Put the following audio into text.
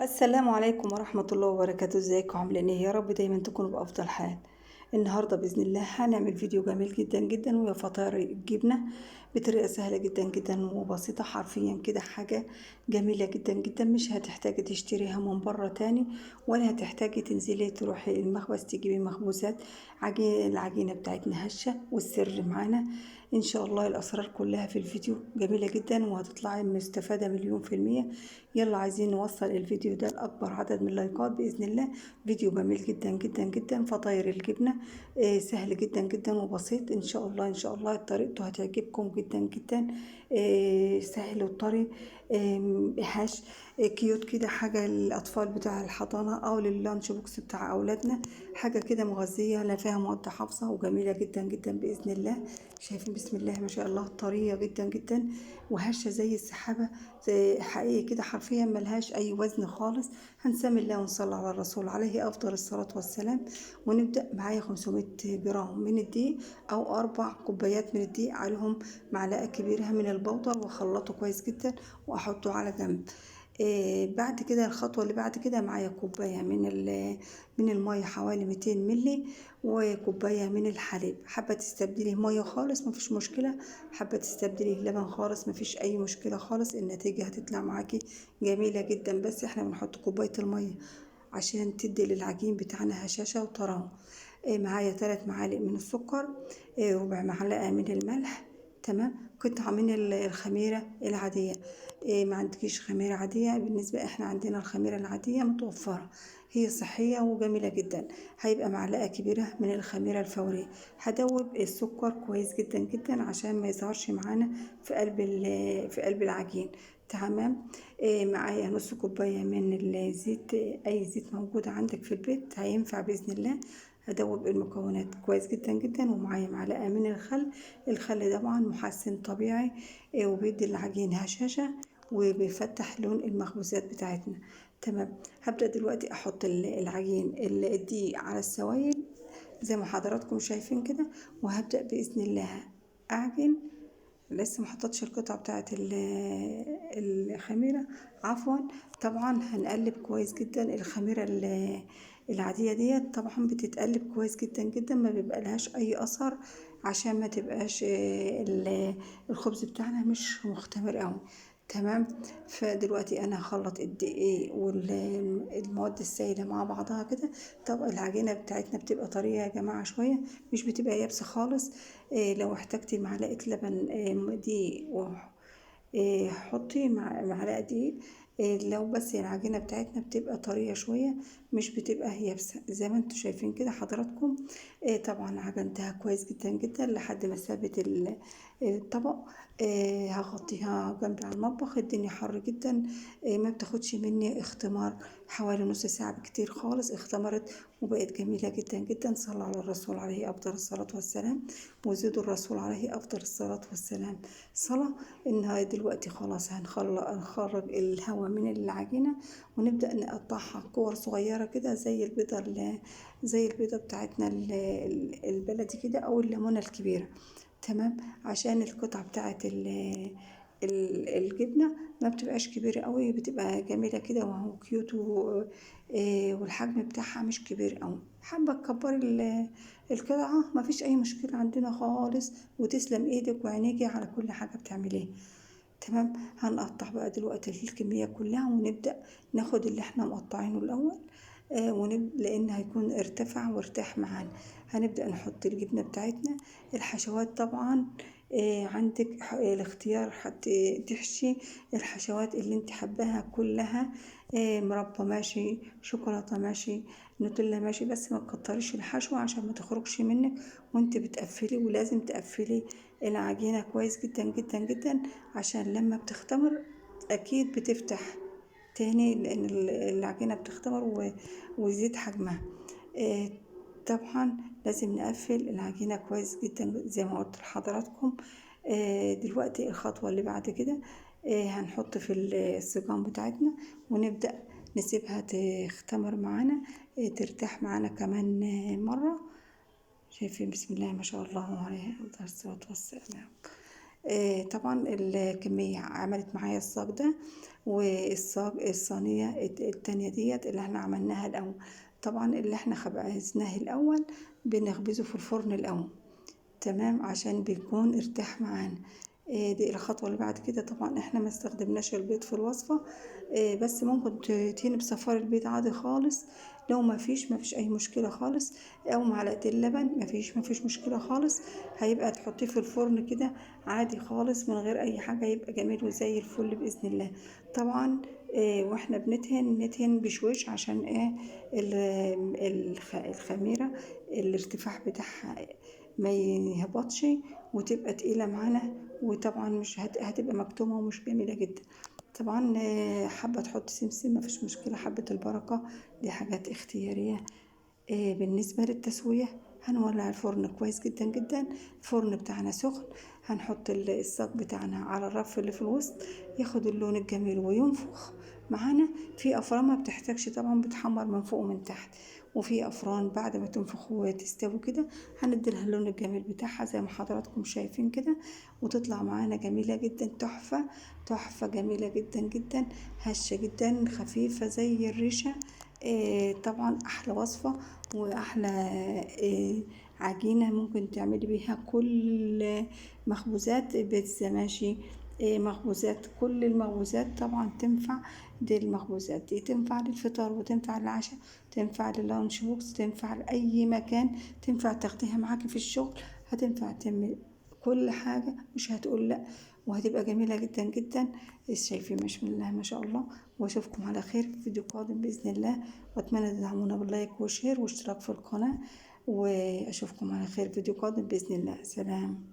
السلام عليكم ورحمة الله وبركاته. ازيكم عاملين ايه؟ يا رب دايما تكونوا بأفضل حال. النهاردة بإذن الله هنعمل فيديو جميل جدا جدا، وهي فطاير الجبنة بطريقة سهلة جدا جدا وبسيطة، حرفيا كده حاجة جميلة جدا جدا، مش هتحتاجي تشتريها من بره تاني، ولا هتحتاجي تنزلي تروحي المخبز تجيبي مخبوزات. العجينة بتاعتنا هشة والسر معانا ان شاء الله، الاسرار كلها في الفيديو جميلة جدا وهتطلعي مستفادة 1,000,000%. يلا عايزين نوصل الفيديو ده لاكبر عدد من اللايكات باذن الله. فيديو جميل جدا جدا جدا، فطاير الجبنة سهل جدا جدا وبسيط، ان شاء الله ان شاء الله طريقته هتعجبكم جدا جدا. سهل وطري، هش، cute كده، حاجة للاطفال بتاع الحضانة او لل lunch box بتاع اولادنا، حاجة كده مغذيه لا فيها مواد حافظه وجميلة جدا جدا باذن الله. شايفين بسم الله ما شاء الله، طرية جدا جدا وهشه زي السحابة، زي حقيقي كده، حرفيا ملهاش اي وزن خالص. هنسمي الله ونصلي على الرسول عليه افضل الصلاة والسلام. ونبدا معايا 500 جرام من الدقيق او 4 كوبايات من الدقيق، عليهم معلقه كبيرة من البودر، واخلطه كويس جدا واحطه على جنب. بعد كده الخطوة اللي بعد كده معايا كوباية من المية حوالي 200 ملي، وكوبايه من الحليب. حابة تستبدليه مية خالص مفيش مشكلة، حابة تستبدليه لبن خالص مفيش اي مشكلة خالص، النتيجة هتطلع معاكي جميلة جدا. بس احنا بنحط كوباية المية عشان تدي للعجين بتاعنا هشاشة وطراوه. معايا 3 معالق من السكر، ربع معلقه من الملح، تمام، قطعه من الخميره العادية. ما عندكيش خميره عادية؟ بالنسبة احنا عندنا الخميره العادية متوفرة، هي صحية وجميلة جدا. هيبقى معلقه كبيرة من الخميره الفورية. هدوب السكر كويس جدا جدا عشان ما يظهرش معانا في قلب العجين، تمام. معايا نص كوباية من الزيت، اي زيت موجود عندك في البيت هينفع باذن الله. هدوب المكونات كويس جدا جدا. ومعايا معلقه من الخل، الخل طبعا محسن طبيعي، وبيدي العجين هشاشة وبيفتح لون المخبوزات بتاعتنا، تمام. هبدا دلوقتي احط العجين الدقيق على السوائل زي ما حضراتكم شايفين كده، وهبدا باذن الله اعجن. لسه ما حطيتش القطعة بتاعت الخميره، عفوا. طبعا هنقلب كويس جدا الخميره العادية ديت، طبعا بتتقلب كويس جدا جدا، ما بيبقى لهاش اي اثر عشان ما تبقاش الخبز بتاعنا مش مختمر قوي، تمام. فدلوقتي انا هخلط الدقيق والمواد السائلة مع بعضها كده. طب العجينة بتاعتنا بتبقى طرية يا جماعة شوية، مش بتبقى يابسة خالص. لو احتاجتي معلقه لبن، دقيق، حطي معلقه دقيق. لو بس العجينة بتاعتنا بتبقى طرية شوية، مش بتبقى يابسة زي ما انتم شايفين كده حضراتكم. طبعا عجنتها كويس جدا جدا لحد ما سابت الطبق. هغطيها جنبي على المطبخ، الدنيا حر جدا، ما بتاخدش مني اختمار حوالي نص ساعة بكتير خالص، اختمرت وبقت جميلة جدا جدا. صلى على الرسول عليه افضل الصلاة والسلام، وزيدوا الرسول عليه افضل الصلاة والسلام صلاة. انها دلوقتي خلاص هنخرج الهواء من العجينة ونبدا نقطعها كور صغيرة كده، زي البيضة بتاعتنا البلدي كده، او الليمونه الكبيرة، تمام. عشان القطعة بتاعت الجبنة ما بتبقاش كبيرة قوي، بتبقى جميلة كده وهو كيوت، والحجم بتاعها مش كبير قوي. حابة تكبري القطعة ما فيش اي مشكلة عندنا خالص، وتسلم ايدك وعينيكي على كل حاجة بتعمليها، تمام. هنقطع بقى دلوقتي الكمية كلها، ونبدا ناخد اللي احنا مقطعينه الاول، لان هيكون ارتفع وارتاح معانا. هنبدا نحط الجبنة بتاعتنا. الحشوات طبعا، عندك الاختيار، تحشي الحشوات اللي انت حباها كلها، مربى ماشي، شوكولاتة ماشي، نوتيلا ماشي، بس ما تكتريش الحشوه عشان ما تخرجش منك وانت بتقفلي. ولازم تقفلي العجينة كويس جدا جدا جدا عشان لما بتختمر اكيد بتفتح تاني، لان العجينة بتختمر ويزيد حجمها. طبعا لازم نقفل العجينة كويس جدا زي ما قلت لحضراتكم. دلوقتي الخطوة اللي بعد كده، هنحط في السجان بتاعتنا ونبدا نسيبها تختمر معانا، ترتاح معانا كمان مرة. شايفين بسم الله ما شاء الله عليه افضل الصلاة والسلام. طبعا الكمية عملت معايا الصاج ده والصاج الصينية التانية ديت اللي احنا عملناها الاول. طبعا اللي احنا خبزناه الاول بنخبزه في الفرن الاول، تمام، عشان بيكون ارتاح معانا. دي الخطوة اللي بعد كده. طبعا احنا ما استخدمناش البيض في الوصفة، بس ممكن تهني بصفار البيض عادي خالص، لو ما فيش اي مشكلة خالص، او معلقتين لبن ما فيش مشكلة خالص. هيبقى تحطيه في الفرن كده عادي خالص من غير اي حاجة، يبقى جميل وزي الفل بإذن الله. طبعا واحنا بندهن ندهن بشويش عشان الخميرة الارتفاع بتاعها ما يهبطش وتبقى تقيلة معانا، وطبعا مش هتبقى مكتومة ومش جميلة جدا. طبعا حابة تحط سمسم مفيش مشكلة، حبة البركة، دي حاجات اختيارية. بالنسبة للتسوية هنولع الفرن كويس جدا جدا، الفرن بتاعنا سخن، هنحط الصاج بتاعنا على الرف اللي في الوسط ياخد اللون الجميل وينفخ معانا. في افران ما بتحتاجش طبعا، بتحمر من فوق ومن تحت، وفي افران بعد ما تنفخ وتستوي كده هندي لها اللون الجميل بتاعها زي ما حضراتكم شايفين كده، وتطلع معانا جميلة جدا، تحفة تحفة جميلة جدا جدا، هشة جدا، خفيفة زي الريشة. طبعا احلى وصفة واحلى عجينة ممكن تعملي بيها كل مخبوزات بيتزا، ماشي، مخبوزات، كل المخبوزات طبعا تنفع. دي المخبوزات دي تنفع للفطار وتنفع للعشاء، تنفع لل lunch box، تنفع لأي مكان، تنفع تاخديها معاكي في الشغل، هتنفع تعمل كل حاجة، مش هتقول لا، وهتبقى جميلة جدا جدا. شايفين بسم الله ما شاء الله. واشوفكم على خير في فيديو قادم بإذن الله، واتمنى تدعمونا بال like و share واشتراك في القناة، واشوفكم على خير في فيديو قادم بإذن الله. سلام.